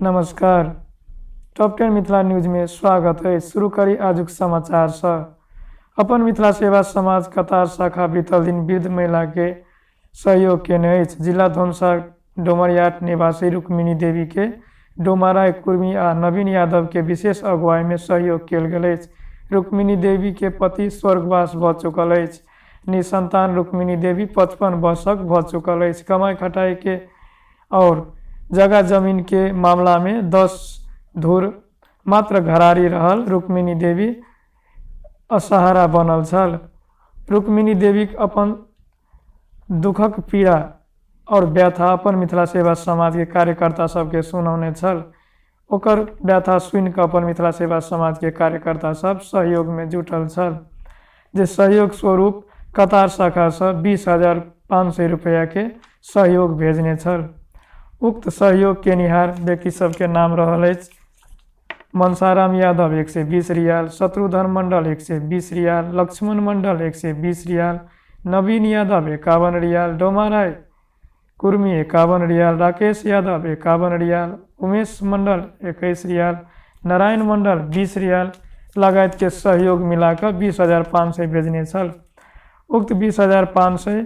नमस्कार। Top 10 Mithila news में स्वागत है। शुरू करी आजुक समाचार से। अपन मिथिला सेवा समाज कतार शाखा बीतल दिन वृद्ध महिला के सहयोग केने अछि। जिला धनुषा डोमरियाट निवासी रुक्मिणी देवी के डोमाराय कुर्मी आ नवीन यादव के विशेष अगुवाई में सहयोग कयल गेल अछि। रुक्मिणी देवी के पति स्वर्गवास भ चुकल अछि। निसंतान रुक्मिणी देवी 55 वर्षक भ चुकल अछि। कमाई खटाई के और जगह जमीन के मामला में 10 धुर मात्र घरारी रहल रुक्मिणी देवी असहारा बनल छल। रुक्मिणी देवी अपन दुखक पीड़ा और व्यथा अपन मिथिला सेवा समाज के कार्यकर्ता सबके सुनौने छल। ओकर व्यथा सुनि कऽ अपन मिथिला सेवा समाज के कार्यकर्ता सब सहयोग में जुटल छल, जे सहयोग स्वरूप कतार शाखा से 20,500 रुपया के सहयोग भेजने छल। उक्त सहयोग केनिहार व्यक्ति सबके नाम रहल अछि मनसाराम यादव 120 रियाल, शत्रुघ्न मंडल 120 रियाल, लक्ष्मण मंडल 120 रियाल, नवीन यादव 51 रियाल, डोमाराय कुर्मी 51 रियाल, राकेश यादव 51 रियाल, उमेश मंडल 21 रियाल, नारायण मंडल 20 रियाल लगायत के सहयोग मिलाकर 20,500 भेजने छल। उक्त 20,500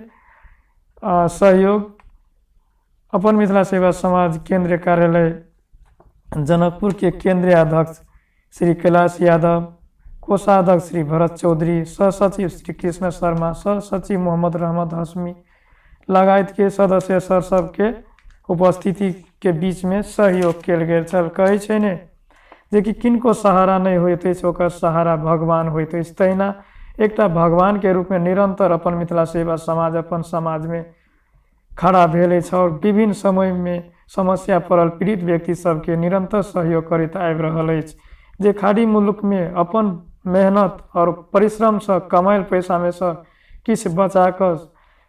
सहयोग अपन मिथिला सेवा समाज केंद्रीय कार्यालय जनकपुर के केंद्रीय अध्यक्ष श्री कैलाश यादव, कोषाध्यक्ष श्री भरत चौधरी, सह सचिव श्री कृष्ण शर्मा, सह सचिव मोहम्मद रहमत हशमी लगायत के सदस्य सर सबके उपस्थिति के बीच में सहयोग कयल गेल छल। कहै छै ने जे कि किनको सहारा नहि होइत अछि, ओकर सहारा भगवान होइत अछि। तहिना एकटा भगवान के रूप में निरंतर अपन मिथिला सेवा समाज अपन समाज में खड़ा भेल अछि और विभिन्न समय में समस्या पड़ल पीड़ित व्यक्ति सबके निरंतर सहयोग करैत आबि रहल अछि। जे खाड़ी मुल्क में अपन मेहनत और परिश्रम से कमायल पैसा में से किछु बचा कऽ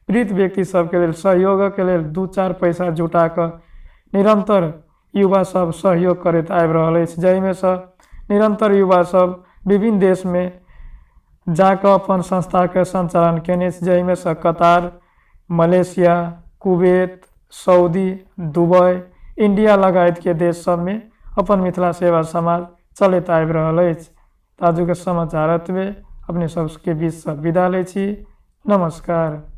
पीड़ित व्यक्ति सबके लेल सहयोगक लेल 2-4 पैसा जुटा कऽ निरंतर युवा सब सहयोग करैत आबि रहल अछि, जाहिमे सँ निरंतर युवा सब विभिन्न देश में जाकऽ अपन संस्थाके संचालन केने अछि, जाहिमे सँ Qatar, Malaysia, Kuwait, Saudi, Dubai, India लगायत के देश सबमे अपन मिथिला सेवा समाज चलैत आबि रहल अछि। आजुके समाचार एतबे। अपने सबके बीचसँ विदा लै छी। नमस्कार।